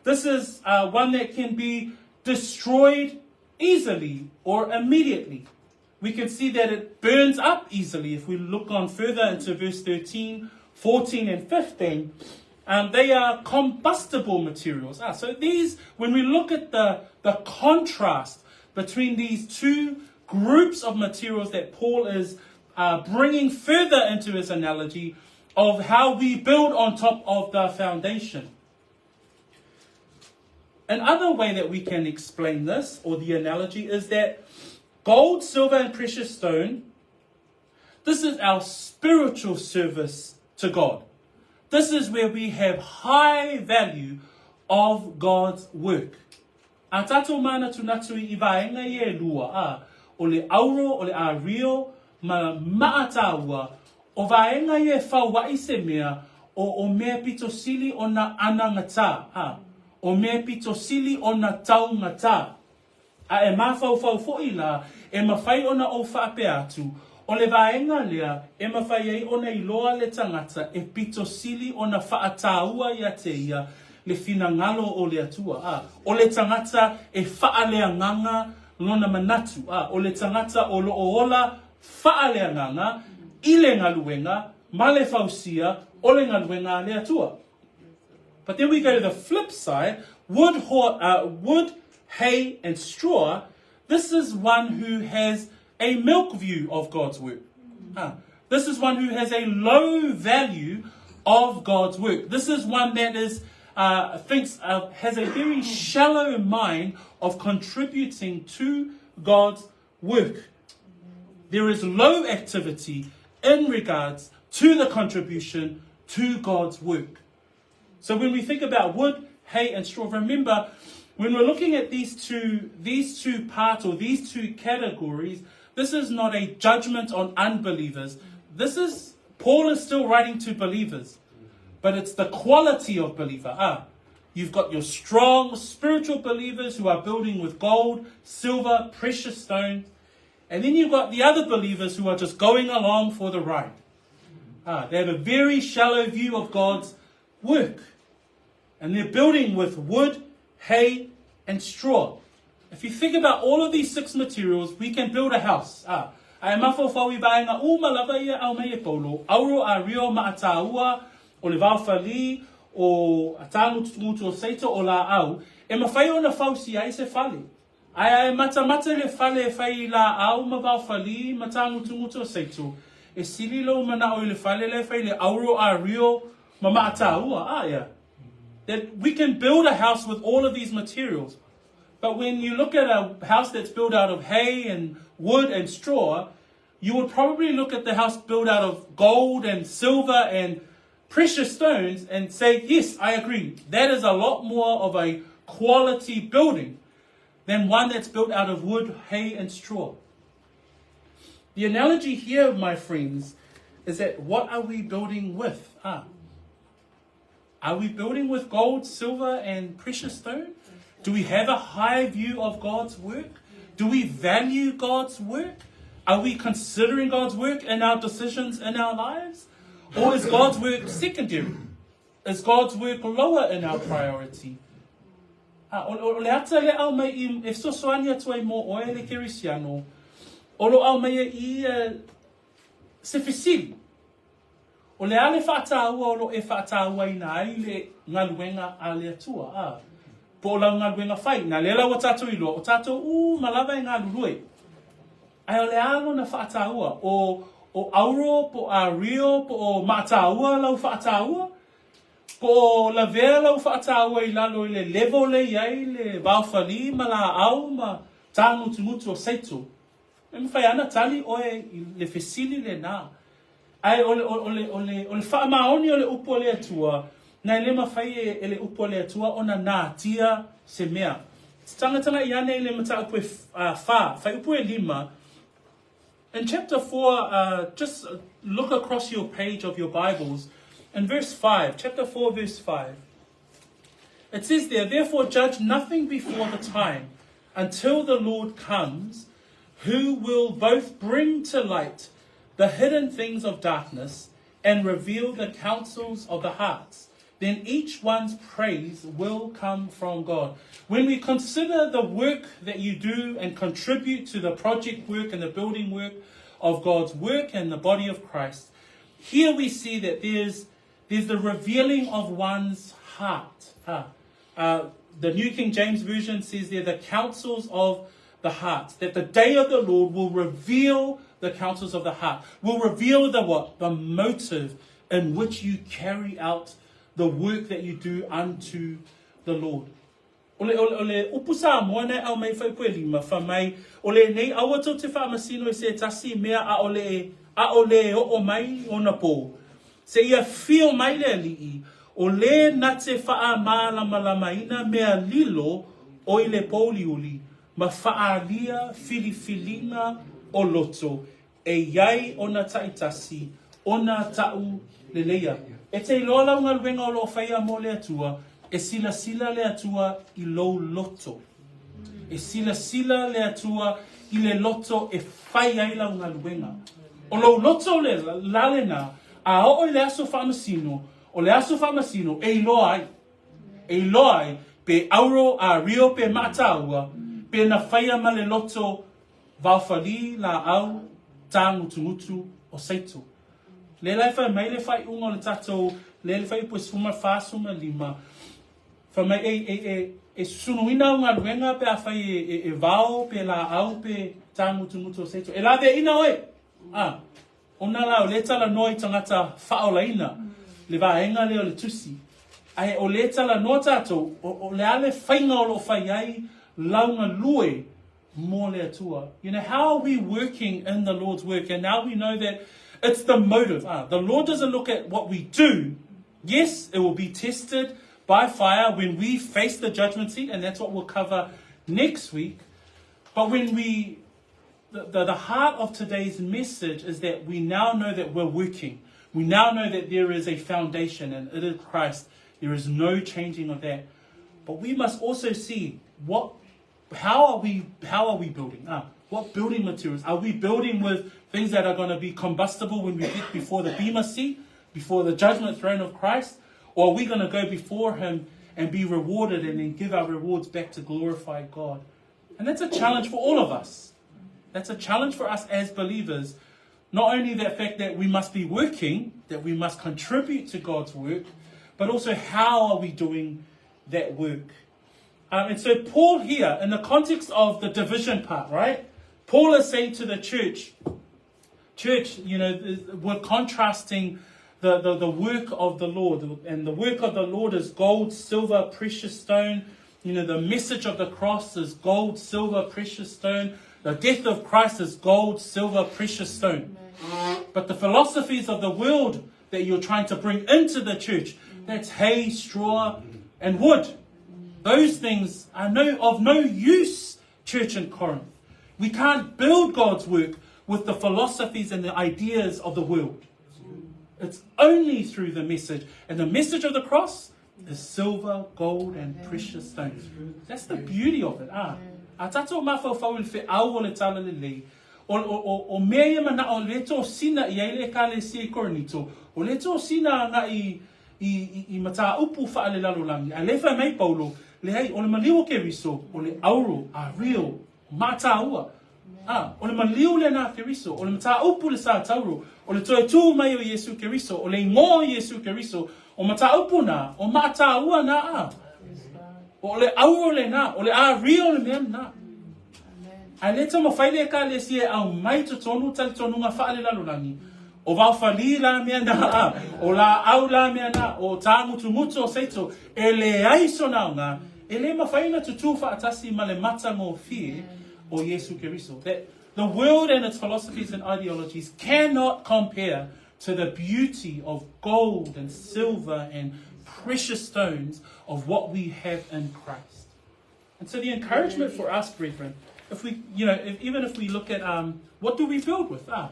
This is uh, one that can be destroyed easily or immediately. We can see that it burns up easily if we look on further into verse 13, 14, and 15. Um, they are combustible materials. Ah, so these, when we look at the, the contrast between these two groups of materials that Paul is uh, bringing further into his analogy of how we build on top of the foundation. Another way that we can explain this, or the analogy, is that gold, silver, and precious stone, this is our spiritual service to God. This is where we have high value of God's work. A tātou mānatunatu i vaenga i e lua, a, o le auro, o le ario, ma maatāua, o vaenga i e whauai se mea, o, o mea pito sili o na anangata, a, o mea pito sili o na taungata. A e mafaufau foi la, e mafai ona ou faapea atu, o le vaega lea e mafai ai ona iloa le tagata e pito sili ona faataua ia te ia le finagalo o le Atua, a o le tagata e faaleagaga lona manatu, a o le tagata o lo o ola faaleagaga i le galuega ma le fausia o le galuega a le Atua. But then we go to the flip side, wood, wood, hay and straw. This is one who has a milk view of God's work. This is one who has a low value of God's work. This is one that is thinks has a very shallow mind of contributing to God's work. There is low activity in regards to the contribution to God's work. So when we think about wood, hay, and straw, remember when we're looking at these two, these two parts or these two categories, this is not a judgment on unbelievers. This is Paul is still writing to believers, but it's the quality of believer. You've got your strong spiritual believers who are building with gold, silver, precious stones. And then you've got the other believers who are just going along for the ride. They have a very shallow view of God's work. And they're building with wood, hay, and straw. If you think about all of these six materials, we can build a house. A e mafaufau i vaega uma lava ia aumai e Paulo, auro a rio ma'ataua, o le vaofali, o tāgutugutu o seito o la'au, e mafai ona fausia ai se fale. Ae a e matamata i le fale e fai i lāau ma vaofali ma tāgutugutu o seito, e sili lou mana'o i le fale la e fai i le auro a rio ma ma'ataua, a ea. That we can build a house with all of these materials. But when you look at a house that's built out of hay and wood and straw, you would probably look at the house built out of gold and silver and precious stones and say, yes, I agree. That is a lot more of a quality building than one that's built out of wood, hay, and straw. The analogy here, my friends, is that what are we building with? Are we building with gold, silver, and precious stone? Do we have a high view of God's work? Do we value God's work? Are we considering God's work in our decisions in our lives? Or is God's work secondary? Is God's work lower in our priority? O le ata le aumai i e fesoasoani atu ai mo oe le kerisiano, o lo aumai e i se fesili. O le a le faataua o lo e faatauaina ai le galuega a le Atua, a po o lau galuega fai, na lea la ua tatou iloa, o tatou uma lava e galulue. Ae o le a lona faataua, o o auro po o ario po o maataua lau faataua, po o lavea lau faataua i lalo i le level le i ai le vaofali ma laau ma tāgutugutu o seito. E mafai ana tali oe i le fesili lenā. Ae o le, o le, o le, o le faamaoni o le upu a le Atua, na e le mafai e, e le upu a le Atua ona natia se mea. Tagataga i ane i le mataupu e fa, fuaiupu e 5, In chapter 4, just look across your page of your Bibles, in verse 5, chapter 4, verse 5. It says there, Therefore judge nothing before the time, until the Lord comes, who will both bring to light the hidden things of darkness and reveal the counsels of the hearts. Then each one's praise will come from God. When we consider the work that you do and contribute to the project work and the building work of God's work and the body of Christ, here we see that there's the revealing of one's heart. The New King James Version says there, the counsels of the heart. That the day of the Lord will reveal the counsels of the heart. Will reveal the what? The motive in which you carry out the work that you do unto the Lord. O le, o le, o le upu Samoa na e aumai fuaiupu e 5, fai mai, o lenei aua tou te faamasino i se tasi mea a o le, a o le oo mai ona pō. Se ia fio mai le alii, o le na te faamalamalamaina mea lilo o i le pōuliuli ma faaalia filifiliga o loto e i ai ona taitasi ona ta'u leleia. E te iloa lau galuega o lo o faia mo le Atua, e silasila le Atua i lou loto. E silasila le Atua i le loto e fai ai lau galuega. O lou loto le la lena, a oo i le aso faamasino, o le aso faamasino e iloa ai. E iloa ai pe auro a rio pe maataua, pe na faia ma le loto vaofalī laau tāgutugutu o Seito. Lea la e fai mai le faaiuga o le tatou, lea le fuaiupu e 14, 15, fai mai e, e, e, e susunuina au galuega pe afai e, e, e vao pe laau pe tāgutugutu o Seito. E laveaiina oe! A, ona la o lea e talanoa i tagata faaolaina le vaega lea o le tusi. Ae o lea e talanoa tatou, o, o le a le faiga o lo o fai ai lau galue mo le Atua. You know, how are we working in the Lord's work? And now we know that it's the motive. Ah, the Lord doesn't look at what we do. Yes, it will be tested by fire when we face the judgment seat, and that's what we'll cover next week. But when we, the, the, the heart of today's message is that we now know that we're working. We now know that there is a foundation, and it is Christ. There is no changing of that. But we must also see what how are we how are we building? Ah, what building materials? Are we building with things that are going to be combustible when we get before the Bema seat, before the judgment throne of Christ? Or are we going to go before him and be rewarded and then give our rewards back to glorify God? And that's a challenge for all of us. That's a challenge for us as believers. Not only that fact that we must be working, that we must contribute to God's work, but also how are we doing that work? Um, and so Paul here, in the context of the division part, right? Paul is saying to the church, church, you know, we're contrasting the, the, the work of the Lord. And the work of the Lord is gold, silver, precious stone. You know, the message of the cross is gold, silver, precious stone. The death of Christ is gold, silver, precious stone. But the philosophies of the world that you're trying to bring into the church, that's hay, straw, and wood. Those things are no, of no use, church in Corinth. We can't build God's work with the philosophies and the ideas of the world. It's only through the message. And the message of the cross is silver, gold, and precious stones. That's the beauty of it. Ah. A tatou mafaufau i le feau o le Talalelei, o, o, o, o mea ia manao le tosina i ai le Ekalesia i Korinito, o le tosina agai i, i, i mataupu faalelalolagi. Ae le fai mai Paulo, leai, o le maliu o Keriso, o le auro, a real, mātāua. A, o le maliu lena a Keriso, o le mataupu le sa tauro, o le toe tū mai o Iesu Keriso, o le ingoa o Iesu Keriso, o mataupu nā, o mātāua nā a. O le auro lena, o le a real le mea lena. Ae le taumafai le Ekalesia e aumai totonu talitonuga faalelalolagi, o vaofalī la mea na a, o laau la mea na, o tāgutugutu o Seito, e leai sona aoga, e le mafai ona tutū faatasi ma le matagofie o Iesu Keriso. That the world and its philosophies and ideologies cannot compare to the beauty of gold and silver and precious stones of what we have in Christ. And so the encouragement for us, brethren, if we, you know, if, even if we look at um, what do we build with? Ah,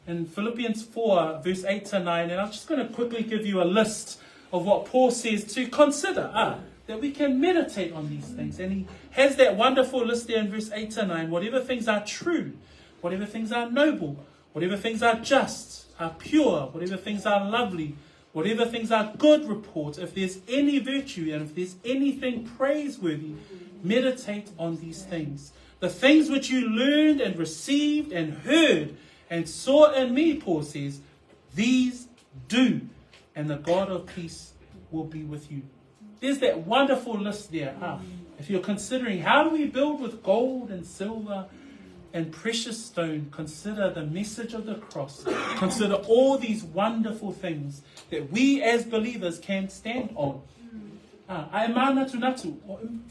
in Philippians 4, verse 8 to 9, and I'm just going to quickly give you a list of what Paul says to consider, ah, that we can meditate on these things. And he has that wonderful list there in verse 8 to 9 whatever things are true, whatever things are noble, whatever things are just, are pure, whatever things are lovely, whatever things are good report, if there's any virtue and if there's anything praiseworthy, meditate on these things. The things which you learned and received and heard and saw in me, Paul says, these do, and the God of peace will be with you. There's that wonderful list there. Huh? If you're considering how do we build with gold and silver and precious stone, consider the message of the cross. Consider all these wonderful things that we as believers can stand on. Ah, ae mānatunatu,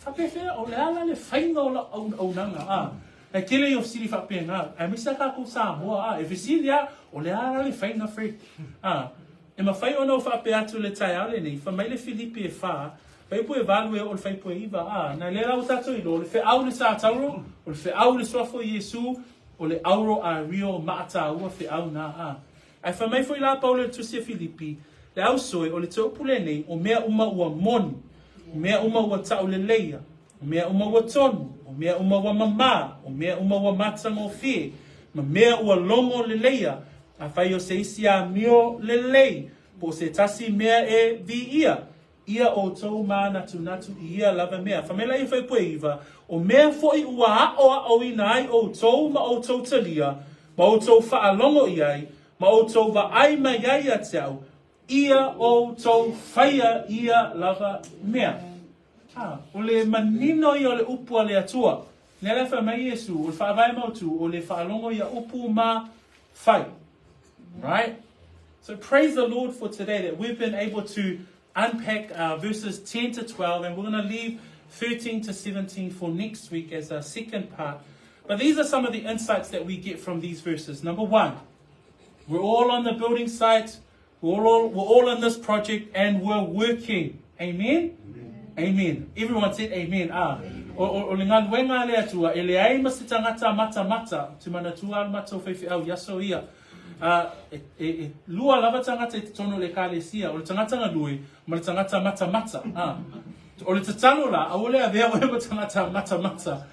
whapewhea, o le ala le whainga o la aunaunga. Ah, e tele i o fesili whapena, aemaise a kākou Samoa, ah, e fesili a, o le ala le whainga Fred. Ah, E mafai ona ou faapea atu i le taeao lenei, fai mai le Filipi e fa, fuaiupu e valu e oo i le fuaiupu e iva, a, na lea la ua tatou iloa, o le feau i le sa tauro, o le feau i le suafa o Iesu, o le auro a rio maataua feau na, a. Ae fai mai foi la Paulo i le tusi a Filipi, le ausoe, o le teupu lenei, o mea uma ua moni, o mea uma ua tauleleia, o mea uma ua tonu, o mea uma ua mamā, o mea uma ua matagofie, ma mea ua logo leleia, afai o se isi amio lelei, po o se tasi mea e viia, ia outou manatunatu i ia lava mea. Fai mai laia fuaiupu e iva, o mea foʻi ua aʻoaʻoina ai ʻoukou ma ʻoukou talia, ma ʻoukou faalogo i ai, ma ʻoukou vaai mai ai ia te aʻu, ia ʻoukou faia ia lava mea. A, o le manino ia o le upu a le Atua. Lea la e fai mai Iesu, o le faavae mautu, o le faalogo ia upu ma fai. Right? So praise the Lord for today that we've been able to unpack verses 10 to 12, and we're going to leave 13 to 17 for next week as our second part. But these are some of the insights that we get from these verses. Number one, we're all on the building site, we're all in this project, and we're working. Amen? Amen. Amen. Everyone said amen. Ah. O le galuega a le Atua, e leai ma se tagata matamata, ou te manatua le matou faifeau i aso ia. E, e, e lua lava tagata i totonu o le ekalesia, o le tagata galue ma le tagata matamata. Ah. O le tatalo la, aua le avea oe ma tagata matamata.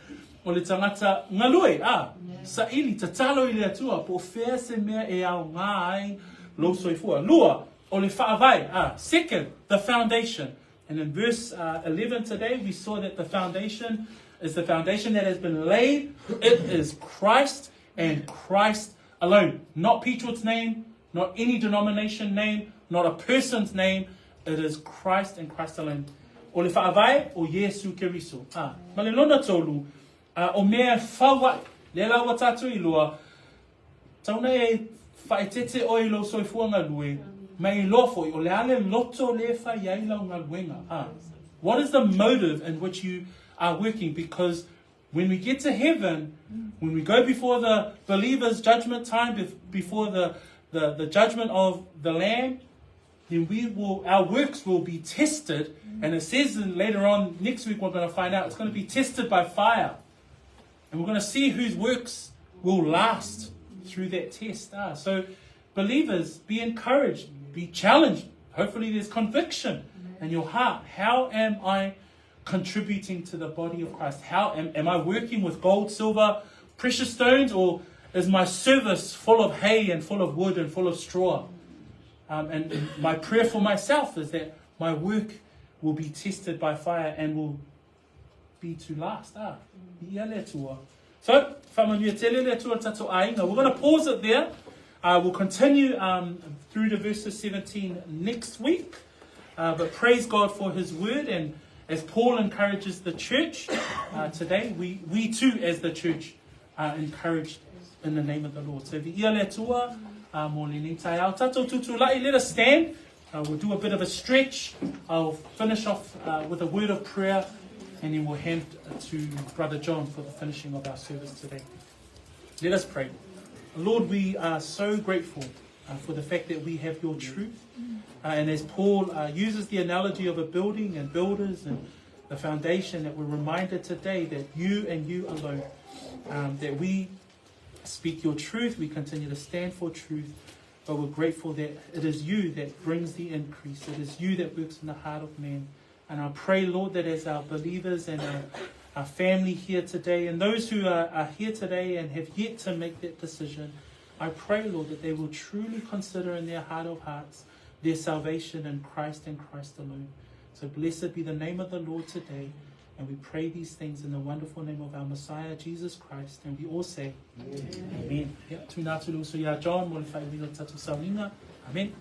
O le tagata galue, ah. Saili, tatalo i le Atua, po o fea se mea e aoga ai lou soifua. Lua, o le faavae, ah. Second, the foundation. And in verse 11 today, we saw that the foundation is the foundation that has been laid. It is Christ and Christ alone. Not Peachwood's name, not any denomination name, not a person's name. It is Christ and Christ alone. O le faavae o Iesu Keriso. Ah, ma le lona tolu, o mea e fau ai, lea la ua tatou iloa, tau na e faaeteete oe i lou soifua galue, ma e iloa foi, o le a le loto lea e fai ai lau galuega. Ah, what is the motive in which you are working? Because when we get to heaven, when we go before the believers' judgment time, before the judgment of the Lamb, then our works will be tested. And it says later on, next week we're going to find out, it's going to be tested by fire. And we're going to see whose works will last through that test. So believers, be encouraged, be challenged. Hopefully there's conviction in your heart. How am I contributing to the body of Christ? How am I working with gold, silver, precious stones, or is my service full of hay and full of wood and full of straw? And my prayer for myself is that my work will be tested by fire and will be to last. Ia le Atua. So, whamanuia tele le Atua tatou aiga. We're going to pause it there. We'll continue through to verses 17 next week. But praise God for his word. And as Paul encourages the church today, we too as the church are encouraged in the name of the Lord. So, viia le Atua, mo lenei taeao. Tatou tutulai, let us stand. We'll do a bit of a stretch. I'll finish off with a word of prayer, and then we'll hand to Brother John for the finishing of our service today. Let us pray. Lord, we are so grateful for the fact that we have your truth. And as Paul uses the analogy of a building and builders and the foundation, that we're reminded today that you and you alone, that we speak your truth, we continue to stand for truth, but we're grateful that it is you that brings the increase. It is you that works in the heart of man. And I pray, Lord, that as our believers and our family here today, and those who are here today and have yet to make that decision, I pray, Lord, that they will truly consider in their heart of hearts their salvation in Christ and Christ alone. So blessed be the name of the Lord today. And we pray these things in the wonderful name of our Messiah, Jesus Christ. And we all say, Amen. Amen. Ia, tuna atu le uso ia John, mo le faaiuina o le tatou sauniga. Amen.